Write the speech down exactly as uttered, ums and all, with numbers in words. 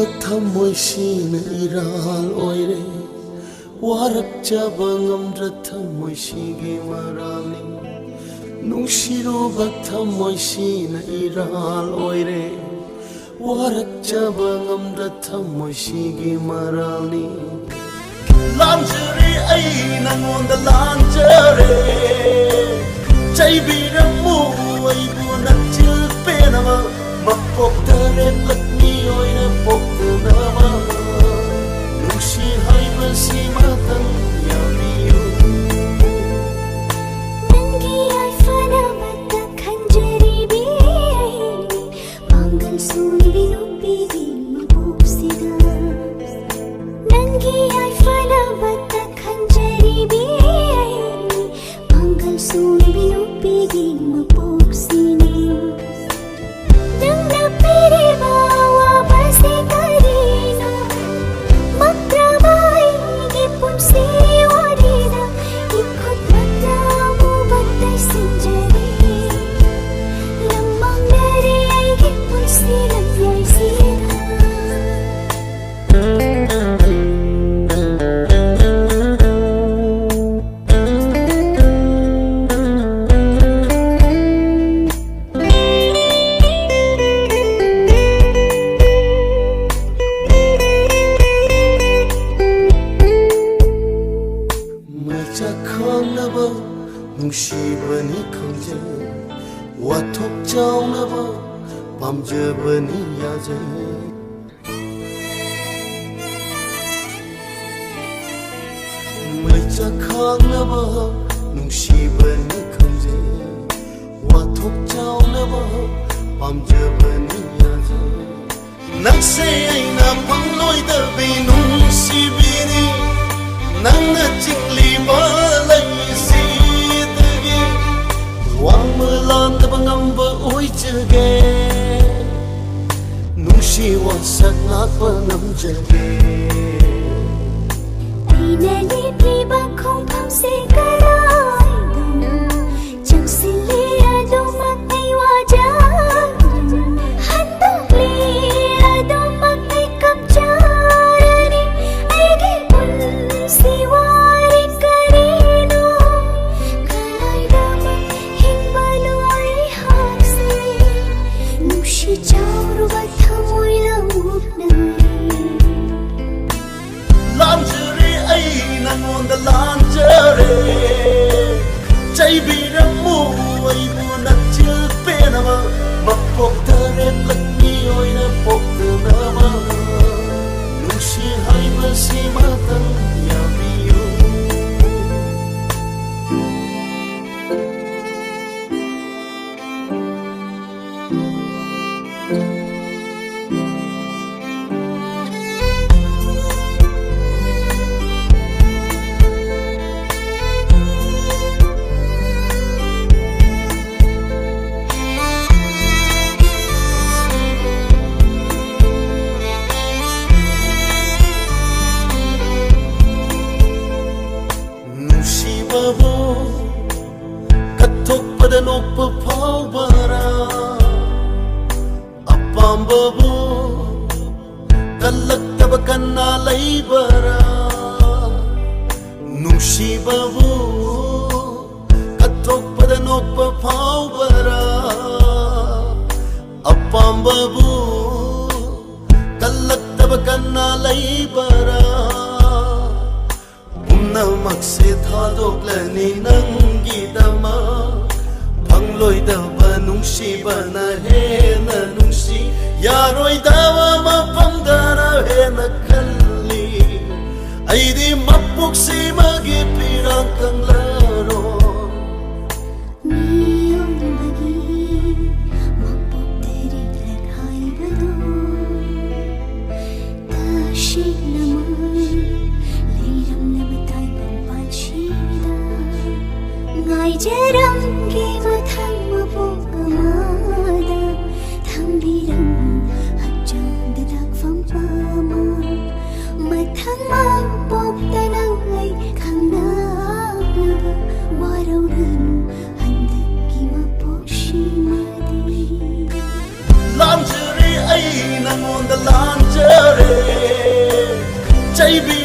ꯊꯃꯣꯏꯁꯤꯅ ꯏꯔꯥꯜ ꯑꯣꯏꯔꯦ, ꯋꯥꯔꯛꯆꯕ ꯉꯝꯗ꯭ꯔ ꯊꯃꯣꯏꯁꯤꯒꯤ ꯃꯔꯥꯜꯅꯤ꯫ ꯅꯨꯡꯁꯤꯔꯨꯕ ꯊꯃꯣꯏꯁꯤꯅ ꯏꯔꯥꯜ ꯑꯣꯏꯔꯦ, ꯋꯥꯔꯛꯆꯕ ꯉꯝꯗ꯭ꯔ ꯊꯃꯣꯏꯁꯤꯒꯤ ꯃꯔꯥꯜꯅꯤ꯫ ꯂꯥꯟꯖꯔꯦ, ꯑꯩ ꯅꯉꯣꯟꯗ ꯂꯥꯟꯖꯔꯦ꯫ ꯆꯩꯕꯤꯔꯝꯃꯨ ꯑꯩꯕꯨ ꯅꯆꯤꯜ ꯄꯦꯟꯅꯕ, ꯃꯄꯣꯛꯇ ꯔꯦꯞꯂꯛ ꯃꯤꯑꯣꯏꯅ ꯄꯣꯛꯇꯅꯕ꯫ ꯅꯨꯡꯁꯤ ꯍꯥꯏꯕꯁꯤꯃꯇꯪ ꯌꯥꯕꯤꯌꯨ꯫ ꯅꯪꯒꯤ ꯌꯥꯏꯐꯅꯕꯇ ꯈꯟꯖꯔꯤꯕꯤ ꯑꯩꯅꯤ, ꯄꯥꯡꯒꯜ ꯁꯣꯟꯕꯤ ꯅꯨꯄꯤꯒꯤ ꯃꯄꯣꯛꯁꯤꯗ꯫ ꯅꯪꯒꯤ ꯌꯥꯏꯐꯅꯕꯇ ꯈꯟꯖꯔꯤꯕꯤ ꯑꯩꯅꯤ, ꯄꯥꯡꯒꯜ ꯁꯣꯟꯕꯤ ꯅꯨꯄꯤꯒꯤ ꯃꯄꯣꯛꯁꯤꯅ꯫ ꯅꯪꯅ ꯄꯤꯔꯤꯕ ꯑꯋꯥꯕꯁꯤ ꯀꯔꯤꯅꯣ? ꯃꯛꯇ꯭ꯔꯕ ꯑꯩꯒꯤ ꯄꯨꯟꯁꯤ ꯋꯥꯔꯤꯗ ꯏꯈꯨꯠꯃꯛꯇ ꯑꯃꯨꯕ ꯇꯩꯁꯤꯟꯖꯔꯤ꯫ ꯂꯝꯃꯥꯡꯅꯔꯦ ꯑꯩꯒꯤ ꯄꯨꯟꯁꯤ ꯂꯝꯌꯥꯏꯁꯤꯗ꯫ ꯃꯩꯆꯥꯛ ꯈꯥꯡꯅꯕ ꯅꯨꯡꯁꯤꯕꯅꯤ ꯈꯪꯖꯩ, ꯋꯥꯊꯣꯛ ꯆꯥꯎꯅꯕ ꯄꯥꯝꯖꯕꯅꯤ ꯌꯥꯖꯩ꯫ ꯃꯩꯆꯥꯛ ꯈꯥꯡꯅꯕ ꯅꯨꯡꯁꯤꯕꯅꯤ ꯈꯪꯖꯩ, ꯋꯥꯊꯣꯛ ꯆꯥꯎꯅꯕ ꯄꯥꯝꯖꯕꯅꯤ ꯌꯥꯖꯩ꯫ ꯅꯪꯁꯦ ꯑꯩꯅ ꯐꯪꯂꯣꯏꯗꯕꯤ ꯅꯨꯡꯁꯤꯕꯤꯅꯤ, ꯅꯪꯅ ꯆꯤꯡꯂꯤꯕ ꯂꯩꯁꯤꯗꯒꯤ ꯋꯥꯡꯃ ꯂꯥꯟꯗꯕ ꯉꯝꯕ ꯑꯣꯏꯖꯒꯦ꯫ ꯅꯨꯡꯁꯤ ꯋꯥꯁꯛ ꯉꯥꯛꯄ ꯉꯝꯖꯒꯦ꯫ ꯑꯩꯅ ꯂꯦꯞꯂꯤꯕ ꯈꯣꯡꯐꯝꯁꯤ ꯀꯗꯥꯏꯗꯅꯣ? ꯆꯪꯁꯤꯜꯂꯤ ꯑꯗꯨꯃꯛ ꯑꯩ ꯋꯥꯖꯗꯨꯅ, ꯍꯟꯗꯣꯛꯂꯤ ꯑꯗꯨꯃꯛ ꯑꯩ ꯐꯥꯎꯕꯔꯥ? ꯑꯄꯥꯝꯕꯕꯨ ꯀꯜꯂꯛꯇꯕ ꯀꯟꯅ ꯂꯩꯕꯔꯥ? ꯅꯨꯡꯁꯤꯕꯕꯨ ꯀꯠꯊꯣꯛꯄꯗ ꯅꯣꯛꯄ ꯐꯥꯎꯕꯔꯥ? ꯑꯄꯥꯝꯕꯕꯨ ꯀꯜꯂꯛꯇꯕ ꯀꯟꯅ ꯂꯩꯕꯔꯥ? ꯄꯨꯝꯅꯃꯛꯁꯦ ꯊꯥꯗꯣꯛꯂꯅꯤ ꯅꯪꯒꯤꯗꯃꯛ꯫ ꯐꯪꯂꯣꯏꯗꯕ ꯅꯨꯡꯁꯤꯕꯅ ꯍꯦꯟꯅ ꯅꯨꯡꯁꯤ, ꯌꯥꯔꯣꯏꯗꯕ ꯃꯐꯝꯗꯅ ꯍꯦꯟꯅ ꯈꯜꯂꯤ꯫ ꯑꯩꯗꯤ ꯃꯄꯣꯛꯁꯤꯃꯒꯤ ꯄꯤꯔꯥꯡ ꯈꯪꯂꯔꯣꯏ꯫ ꯃꯤꯑꯣꯏꯕꯒꯤ ꯃꯄꯣꯛꯇ ꯔꯤꯛꯂꯛ ꯍꯥꯏꯕꯗꯨ ꯇꯁꯦꯡꯅꯃꯛ ꯂꯩꯔꯝꯂꯕ ꯇꯥꯏꯕꯪ ꯄꯥꯟꯁꯤꯗ ꯉꯥꯏꯖꯔꯝꯒꯦ ꯃꯊꯪ ꯃꯄꯣꯛ ꯑꯃꯗ꯫ ꯊꯝꯕꯤꯔꯝꯃꯨ ꯍꯛꯆꯥꯡꯗ ꯂꯥꯛꯐꯝ ꯑꯃ꯫ ꯃꯊꯪ ꯃꯄꯣꯛꯇꯅ ꯑꯩ ꯈꯪꯅꯕ ꯋꯥꯔꯧꯔꯅꯨ ꯍꯟꯗꯛꯀꯤ ꯃꯄꯣꯛꯁꯤꯃꯗꯤ꯫ ꯂꯥꯟꯖꯔꯦ ꯑꯩ ꯅꯉꯣꯟꯗ ꯂꯥꯟꯖꯔꯦ꯫ ꯆꯩꯕꯤ